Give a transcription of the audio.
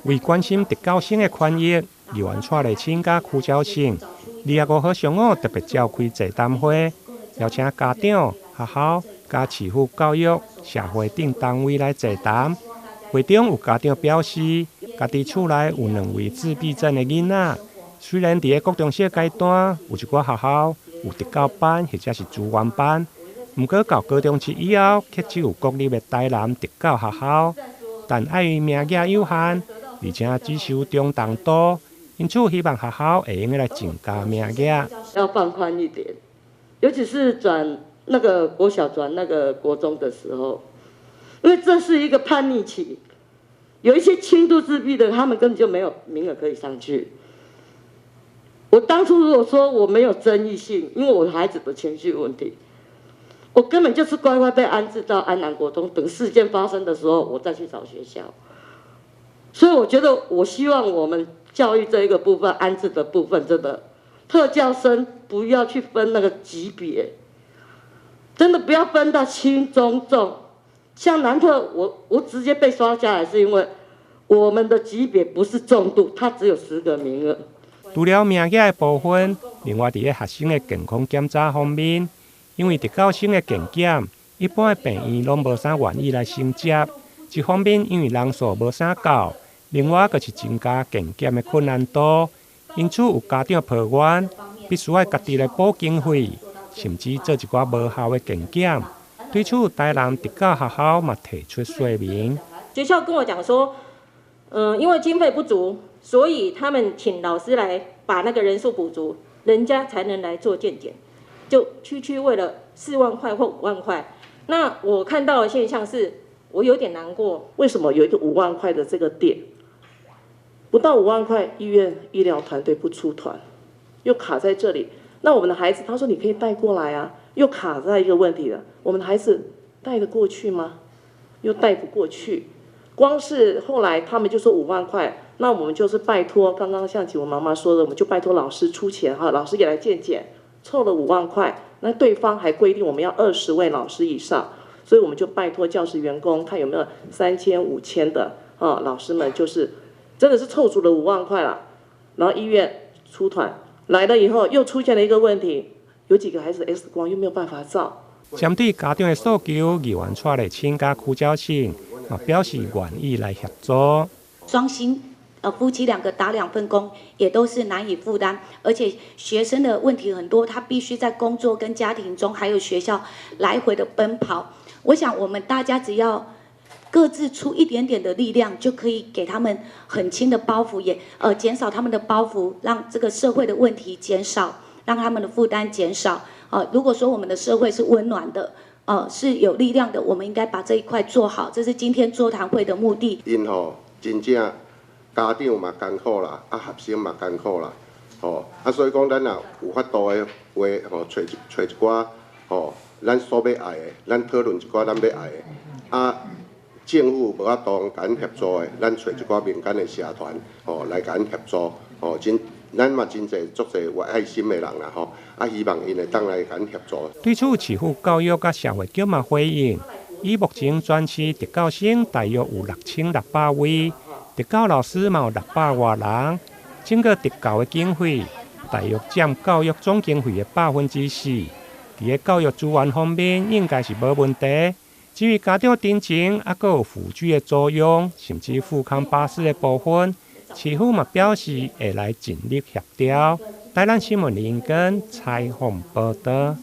為關心特教生的權益，議員蔡麗清佮區昭勝，25號上午特別召開座談會，邀請家長、學校、佮市府教育、社會等單位來座談。會中有家長表示，家己厝內有兩位自閉症的囡仔，雖然佇個國中小階段有一寡學校有特教班或者是資源班，毋過到高中職以後，卻只有國立的台南特教學校，但礙於名額有限，而且只收中重度，因此希望學校會用得來增加名額。要放寬一點，尤其是轉那個國小轉那個國中的時候，因為這是一個叛逆期，有一些輕度自閉的，他們根本就沒有名額可以上去。我當初如果說我沒有爭議性，因為我孩子的情緒問題，我根本就是乖乖被安置到安南國中，等事件發生的時候，我再去找學校。所以我覺得，我希望我們教育這一個部分，安置的部分，真的特教生不要去分那個級別，真的不要分到輕中重。像南特，我直接被刷下來，是因為我們的級別不是重度，它只有10個名額。除了名額的部分，另外佇个學生的健康檢查方面，因為特教生的健檢，一般的病院攏無啥願意來承接。一方面因為人數無啥夠，另外閣是增加健檢的困難度，因此有家長抱怨，必須愛家己來補經費，甚至做一寡無效的健檢。對此，台南特教學校嘛提出說明。學校跟我講說，因為經費不足，所以他們請老師來把那個人數補足，人家才能來做健檢。就區區為了4萬塊或5萬塊，那我看到的現象是，我有點難過。為什麼有一個五萬塊的這個點，不到五萬塊，醫院醫療團隊不出團，又卡在這裡。那我們的孩子，他說你可以帶過來啊，又卡在一個問題了。我們的孩子帶得過去嗎？又帶不過去。光是後來他們就說五萬塊，那我們就是拜託，剛剛像啟文媽媽說的，我們就拜託老師出錢哈，老師也來健檢，湊了五萬塊。那對方還規定我們要20位老師以上，所以我們就拜託教職員工，看有沒有3000、5000的啊，老師們就是真的是湊足了五萬塊了。然後醫院出團來了以後，又出現了一個問題，有幾個孩子 X 光又沒有辦法照。針對家長的訴求，議員蔡麗清佮區昭勝嘛表示願意來協助。雙薪，夫妻兩個打兩份工，也都是難以負擔，而且學生的問題很多，他必須在工作跟家庭中，還有學校來回的奔跑。我想我們大家只要各自出一點點的力量，就可以給他們很輕的包袱，也減少他們的包袱，讓這個社會的問題減少，讓他們的負擔減少。如果說我們的社會是溫暖的，是有力量的，我們應該把這一塊做好，這是今天座談會的目的。𪜶吼真正家長嘛艱苦啦，啊學生嘛艱苦啦，吼啊所以講咱若有法度的話，吼揣一揣一寡吼，咱所欲愛的，咱討論一寡咱欲愛的，啊政府無法度共咱協助的，咱揣一寡民間的社團，吼來共咱協助，吼真咱嘛真濟足濟有愛心的人啦，吼啊希望𪜶會當來共咱協助。對此，市府教育佮社會局嘛回應，以目前全市特教生大約有6600位，特教老師嘛有600外人，整個特教的經費大約佔教育總經費的4%。佇个教育資源方面應該是無問題。至於家長陳情，猶閣有輔具的租用，甚至復康巴士的部分，市府嘛表示會來盡力協調。台南新聞林根採訪報導。